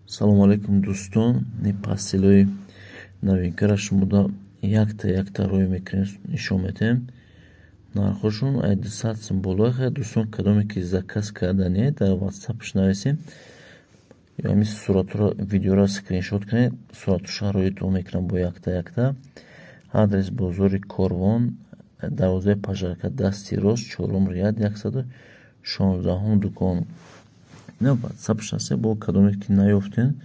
Салому алейкум, дӯстон. Ин постелои новинкара шумода якта якта рӯй мекунем, нишон медиҳем. Нархҳошон ай 200 сум боло. Хай, дӯстон, кадоме ки заказ кардане, дар ватсапш нависем ё ҳамин суратҳоро, видеоро скриншот кунед, суратҳоша рӯитон мекунам бо якта якта. Адрес: бозори Корвон, дарвозаи пожарка, дасти рост, чорум ряд, 116-ум дукон. Ина ватсапш ҳаст. Бо кадоме ки наёфтен,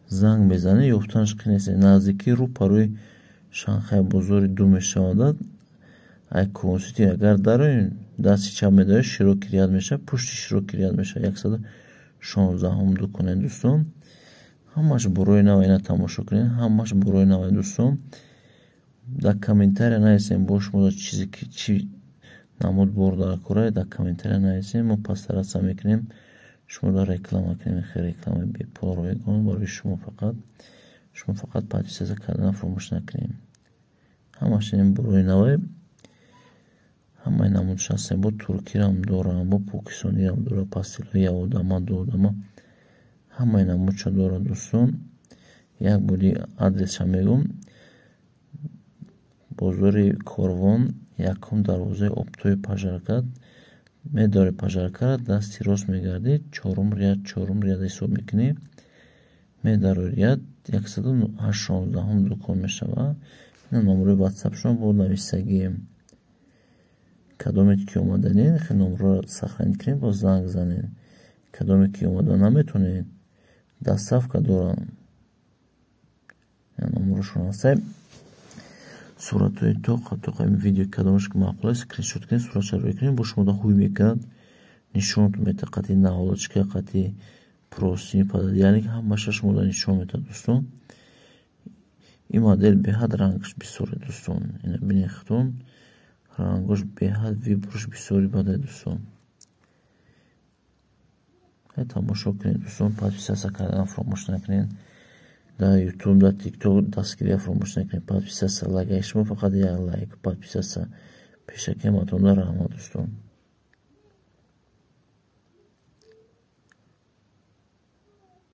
занг мезанед, ёфтанаш қин нест. Наздикӣ рӯ парои Шанхай бозори ду мешавадад. Ай Корвонсити агар дароем, дасти чап медоред, широкий ряд мешавад, пушти широкий ряд мешавад, 116-ум дуконе, дӯстон. Ҳамаш борои нав. Ина тамошо кунед, ҳамаш борои наве, дӯстон. Дар комментария нависем бо шумо чизе ки чӣ намуд бор дар кора, дар комментария нависем, мо постараться мекунем шумо реклама кунем. Хел рекламаи бепул, ройгон барои шумо. Фақат шумо фақат подписаться кардан фаромӯш накунем. Ҳамаш ин борои наве, ҳамаи намудш ҳастем. Бо туркирам дорам, бо покистонирам дорам, постелои якодама, дуодама, ҳамаи намудша дорад, дӯстон. Як бори адресша мегӯм: бозори Корвон, якум дарвозаи оптовый пожарка медори, пожаркара дасти рост мегардӣ, чорум ряд, чорум ряд ҳисоб мекунӣ, медарои ряд, 116-ум дукон мешавад. Ина номерои ватсапшон бо нависагием. Кадоме ки омаданед, хел номерро сохранить кунед, бо занг занед. Кадоме ки омада наметонед, доставка дорам, номерошон ҳастай. Суратҳои тоқа тоқа видео, кадомаш ки маъқул аст, скриншот кунед, суратша рӯй кунед, бо шумо ҳуй мекунад, нишонатон медиҳад, қати наволочка, қати простыни, пододеяльник, ҳамаша шумода нишон медиҳад, дӯстон. Ин модел беҳад рангаш бисёре, дӯстон. Ина бинед худтон, рангош беҳад, выборш бисёри бадай, дӯстон. Тамошо кунед, дӯстон. Подписаться кардан фаромӯш накунед. Дар Ютуб, дар Тикток дастгирия фаромӯш накунед. Подписаться, лайк, шумо фақат як лайк, подписаться. Пешакиам атонда раҳмат, дӯстон.